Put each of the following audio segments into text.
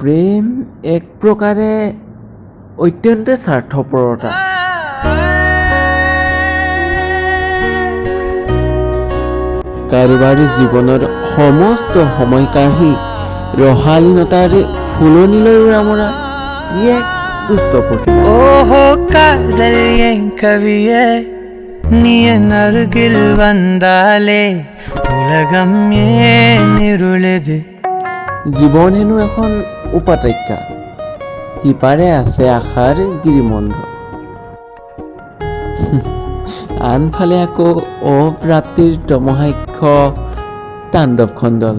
প্ৰেম এক প্ৰকাৰে অত্যন্ত স্বাৰ্থপৰতা। কাৰোবাৰ জীৱনৰ সমস্ত সময় কাঢ়ি ৰসালীনতাৰ ফুলনিলৈ উৰা মৰা ই এক দুষ্ট প্ৰতিভা। ஓஹோ காதல் என் கவியே நீ என் அருகில் வந்தாலே உலகம் ஏன் இருளுது. জীৱন হেনো এখন উপত্যকা, সিপাৰে আছে আশাৰ গিৰিমণ্ডল, আনফালে আকৌ অপ্ৰাপ্তিৰ তমসাক্ষ তাণ্ডৱ খণ্ডল।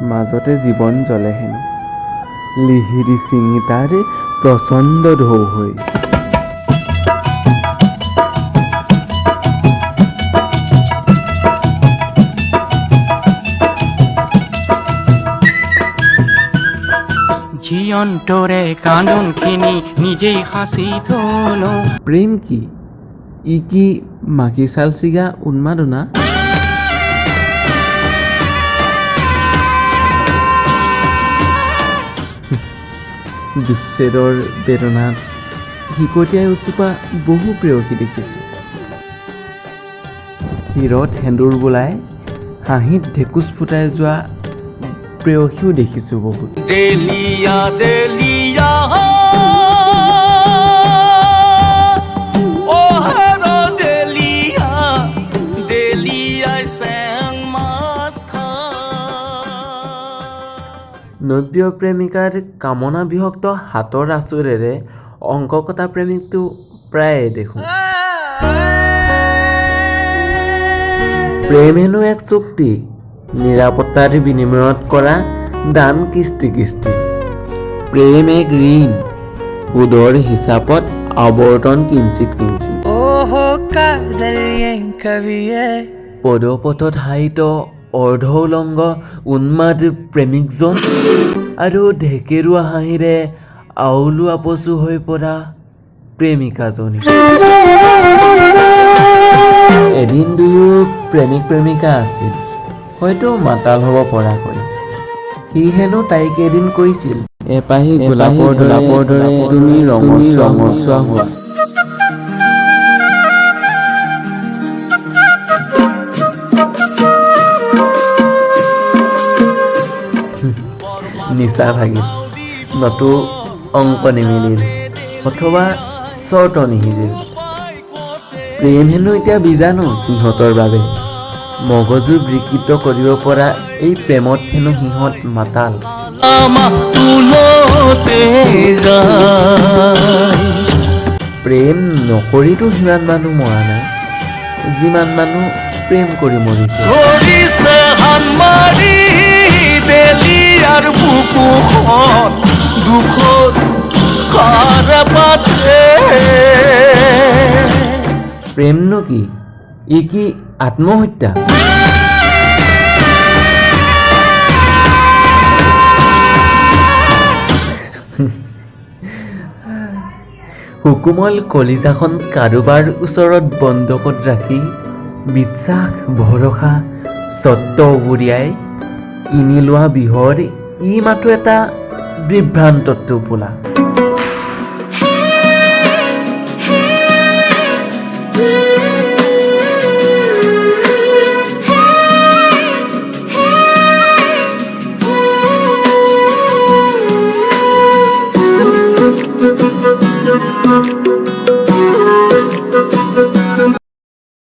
মাজতে জীৱন জ্বলে হেনো লিহিৰি ছিঙি তাৰ প্ৰচণ্ড ঢৌ হৈ। জীয়ন্তৰে কান্দোনখিনি নিজেই সাঁচি থলো। প্ৰেম কি? ই কি মাখি চাল ছিগা উন্মাদনা? বিচ্ছেদৰ বেদনাত হিকটিয়াই উচুপা বহু প্ৰেয়সী দেখিছোঁ। শিৰত সেন্দুৰ বোলাই হাঁহিত ঢেকুচ ফুটাই যোৱা প্ৰেয়সীও দেখিছোঁ বহুত। দেলিয়া দেলিয়া ও হেৰ দেলিয়া দেলিয়াই চেং মাছ খা। নব্য প্ৰেমিকাৰ কামনা বিভক্ত হাতৰ আঁচোৰেৰে অংক কটা প্ৰেমিকটো প্ৰায়ে দেখোঁ। প্ৰেম হেনো এক চুক্তি, নিৰাপত্তাৰ বিনিময়ত কৰা দান কিস্তি কিস্তি। প্ৰেম এক ঋণ, সুদৰ হিচাপত আৱৰ্তন কিঞ্চিত কিঞ্চিত। ஓஹோ காதல் என் கவியே. পদপথত শায়িত অৰ্ধ উলংগ উন্মাদ প্ৰেমিকজন আৰু ঢেকেৰুৱা হাঁহিৰে আউলো আপচু হৈ পৰা প্ৰেমিকাজনী। এদিন দুয়ো প্ৰেমিক প্ৰেমিকা আছিল, হয়তো মাতাল হ'ব পৰাকৈ। সি হেনো তাইক এদিন কৈছিল, এপাহি গোলাপৰ দৰে তুমি ৰঙচুৱা হোৱা। নিচা ভাগিল, নতু অংক নিমিলিল অথবা চৰ্ত নিসিজিল। প্ৰেম হেনো এতিয়া বীজাণু সিহঁতৰ বাবে। মগজু বিকৃত কৰিব পৰা এই প্ৰেমত হেনো সিহঁত মাতাল। তুলতে যায়। প্ৰেম নকৰিতো সিমান মানুহ মৰা নাই, যিমান মানুহ প্ৰেম কৰি মৰিছে। ধৰিছে হানমাৰি দেলিয়াৰ বুকুখন দুখত কাৰ পাতে। প্ৰেমনো কি? ই কি আত্মহত্যা? সুকোমল কলিজাখন কাৰোবাৰ ওচৰত বন্ধকত ৰাখি বিশ্বাস ভৰসা স্বত্ব উবুৰিয়াই কিনি লোৱা বিহৰ ই মাথো এটা বিভ্ৰান্ত টোপোলা।